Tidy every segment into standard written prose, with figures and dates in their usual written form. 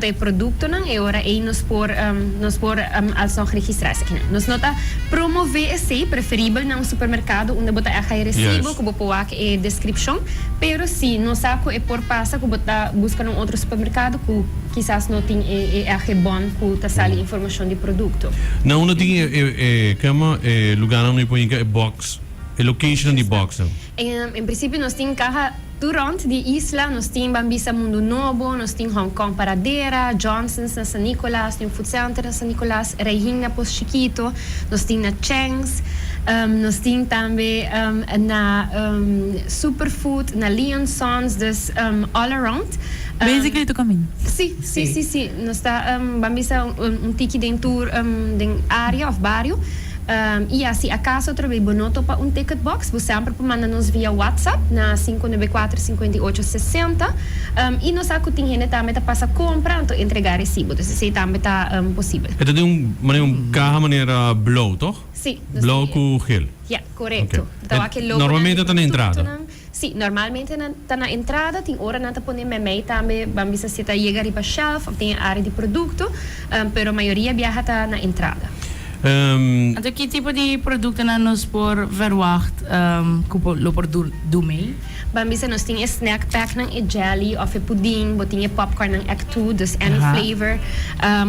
E produktonan e ora ei nos por nos por alsnog registrá esakinan. Nos no ta promové esei, preferibel na un supermerkado unda bo ta ègt haña resibo ku bo por wak e deskripshon, pero si nos sa ku e por pasa ku bo ta buska na un otro supermerkado ku kisas no tin e e ègt e bòn ku ta sali informashon di produkto. Na unda tin e e e kema e lugánan unda bo por hinka e box, e locationnan di boxnan? En prinsipio nos tin kaha. Tur rond di isla nos tin Bambisa Mundu Nobo, nos tin Hong Kong Paradera, Johnson's na San Nicolas, New Food Center na San Nicolas, Raihin na Pos Chikito, nos tin na Cheng's, nos tin tambe na Superfood, na Leon Sons, dus all around. Basically tur caminda. Si, si, si, si. Nos ta Bambisa un tiki den tur den area of bario. I ya, si acaso otra bey bo no topa un ticket box, bo semper por manda nos via WhatsApp na 594 58 60. I nos sa cu tin hende tambe ta pasa compra anto entrega recibo, dus esey tambe ta posibel. E ta den un manera un caha manera blauw, toch? Si, nos Blauw cu geel. Ya, corecto. Ok. Ta wak e logonan di Normalmente ta na entrada. productonan. Si, normalmente nan ta na entrada, tin ora nan ta pone memey tambe, ban bisa si ta yega riba shelf of den e area di producto, pero mayoria biaha ta na entrada. Anto ki tipo di productonan nos por verwacht cu lo por du mee? Ban bisa nos tin e snack packnan, e jelly of e puding, bo tin e popcornnan Act Two, dus any flavor.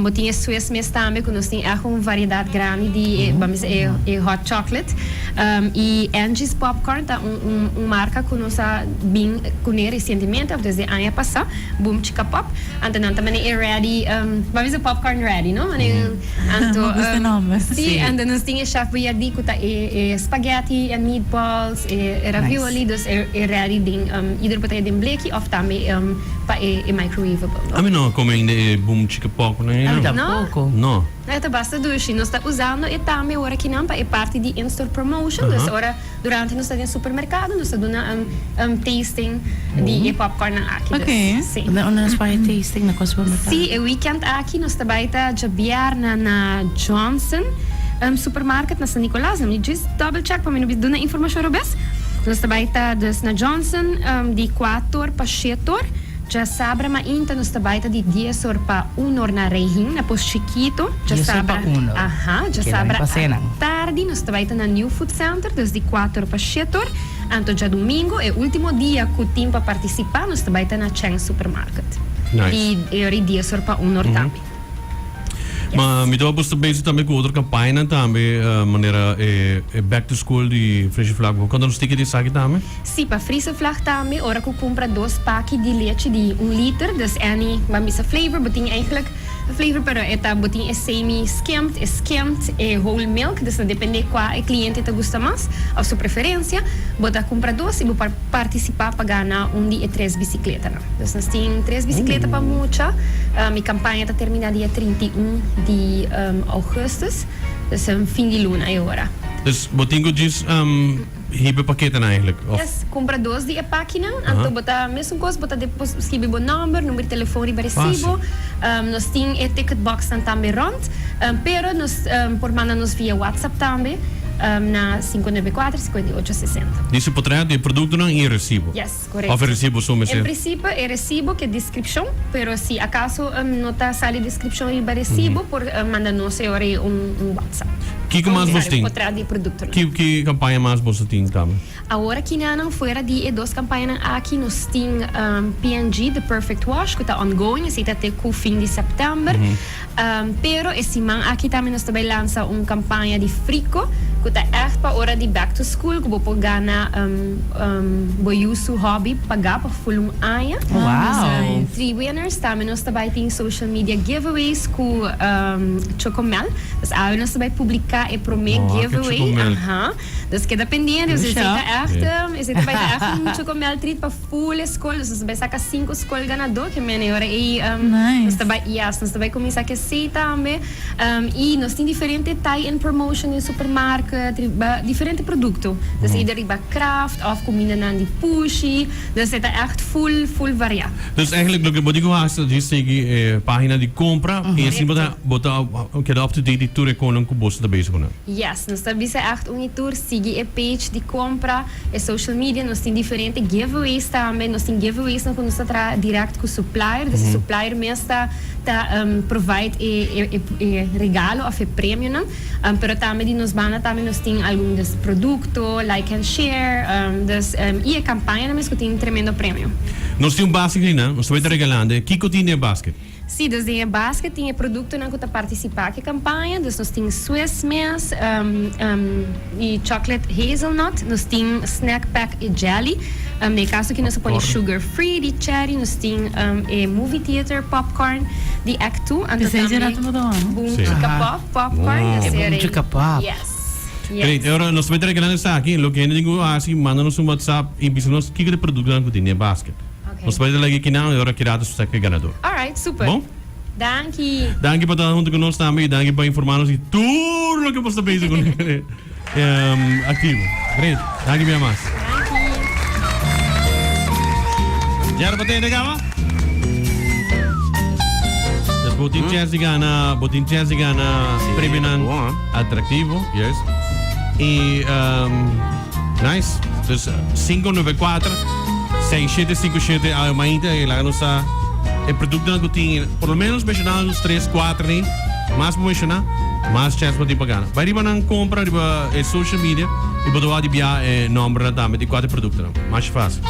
Bo tin e Swiss Miss tambe cu nos tin echt un variedad grandi di e, ban bisa e hot chocolate. Y Angie's Popcorn ta un un marca cu nos a bin cune recientemente of desde aña pasa, Boom Chicka Pop. Anto nan ta mane e ready, ban bisa popcorn ready, no? Mane anto, Me gusta e nomber. Si, anto nos tin e Chef Boyardee cu ta e e spaghetti en meatballs, e e ravioli, dus e e ready den either bo ta e den bleki of tambe pa e e microwavable, no? Ami no a come ainda e Boom Chicka Pop nan ei, Ami no. tampoco. No. E ta basta dushi. Nos ta usando e tambe ora kinan pa e parti di in-store promotion. Dus ora durante nos ta den supermercado nos ta duna un tasting di e popcornnan aki. Dus, si. Unda nos por haña tasting na kua supermercado? Si, e weekend aki nos ta bai ta djabièrnè na Johnson Supermarket na San Nicolas. Let me just double check pa mi no duna informacion robes. Nos ta bai ta dus na Johnson di kuator pa shetor. Djasabra mainta nos ta bai ta di dies or pa un or na Reihin, na Pos Chikito. Dies or pa un or. Aha, djasabra atardi nos ta bai ta na New Food Center, dus di kuater or pa shete or. Anto djadumingo, e ultimo dia ku tin pa partisipá, nos ta bai ta na Cheng Supermarket. Nice. Di e ora dies or pa un or tambe. Ma mi ta wak boso ta bezig tambe ku otro kampañanan tambe, manera e back to school di Frische Vlag. Bo konta nos tiki di esaki tambe? Si, pa Friese Vlag tambe, ora ku kumpra dos paki di lechi di un liter, dus any, ban bisa flavor, bo tin eigenlijk flavor, pero e ta, bo tin e semi skimmed, e skimmed, e whole milk, dus ta depende kua e kliente ta gusta mas, òf su preferensia, bo ta kumpra dos i bo por partisipá pa gana un di e tres bisikletanan. Dus nos tin tres bisikleta pa mucha, mi kampaña ta terminá dia 31 di ougùstus, dus fin di luna e ora. Dus bo tin ku djis. Hiba e paketenan eigenlijk? Of? Yes, kumpra dos di e pakinan, anto bo ta mesun kos, bo ta depos skibi bo nòmber, number di telefon riba resibo. Nos tin e ticket boxnan tambe rònt, pero nos por manda nos via WhatsApp tambe na 594 58 60. Dice potret di e produktonan i e resibo. Yes. Correcto. Of e recibo so mester? En principe e recibo ke descripcion, pero si acaso no ta sali descripcion riba recibo por manda nos e ora ei un WhatsApp. Kiko mas bos tin? Potret di productonan. Ki ki campaña mas boso tin tambe? Awor kinanan fuera di e dos campañanan aki nos tin PNG The Perfect Wash cu ta ongoing, esey ta te cu fin di september. Pero e siman aki tambe nos ta bai lansa un campaña di Frico cu ta echt pa ora di back to school cu bo por gana bo yu su hobby paga pa full un aña. Wow! Dus three winners. Tambe nos ta bai tin social media giveaways cu Chocomel. Dus awe nos ta bai publica e prome giveaway. Aha. Dus keda pendiente. Esey ta echt, esey ta bai ta echt un Chocomel treat pa. Full e skol, dus nos ta bai saka sinku skol ganadó, ke mene ora ei nos ta bai, yes, nos ta bai kuminsá ke esei tambe. I nos tin diferente tie-in promotion den supermarket riba diferente produkto. Dus either riba craft òf kumindanan di pushi, dus e ta ègt full, full variá. Dus eigenlijk loke bo tin ku hasi ta djis sigui e página di kompra i asina bo ta bo ta keda up to date di tur e konan ku boso ta bezig ku nan. Yes, nos ta bisa ègt un i tur si. sigui e page di compra, e social media, nos tin diferente giveaways tambe, nos tin giveaways nan cu nos ta traha direct cu supplier, dus e supplier mes ta ta provide e e e regalo of e premionan, pero tambe di nos banda tambe nos tin algun dus producto, like and share, dus y e campañanan mes cu tin tremendo premio. Nos tin un basket einan, nos ta bay ta regalando e. Kico tin den e basket? Sí, dus den e basket tin e productonan cu ta participa cu e campaña. Dus nos tin Swiss Miss y chocolate hazelnut, nos tin snack pack y jelly. Den e caso aki nos a pone sugar free di cherry, nos tin e movie theater popcorn di Act Two, anto tambe Boom Chicka Pop popcorn. E Boom Chicka Pop. Yes. Great, e ora nos ta bay regalando esaki, loke hende tin cu haci, manda nos un WhatsApp y bisa nos kico ta e productonan cu tin den e basket. Nos bai ta lagi kinan e ora kira ta sa ke ganador. Alright, super. Bon? Danki. Danki pa ta hunto ku nos tambe i danki pa informa nos di tur loke bo sta bezig ku aktivo. Great. Danki bia mas. Danki. Jero pa tende kaba? Dus bo tin chance di gana, bo tin chance di gana premionan atraktivo, yes. I Nice. Dus 594 6757 awe mainta e laga nos sa e productonan cu tin por lo menos menciona uns 3, 4 ni. Mas bo menciona, mas chance bo tin pa gana. Bai riba nan compra riba e social media y bo ta wou di bia e nombernan tambe di cuatro productonan. Masha facil.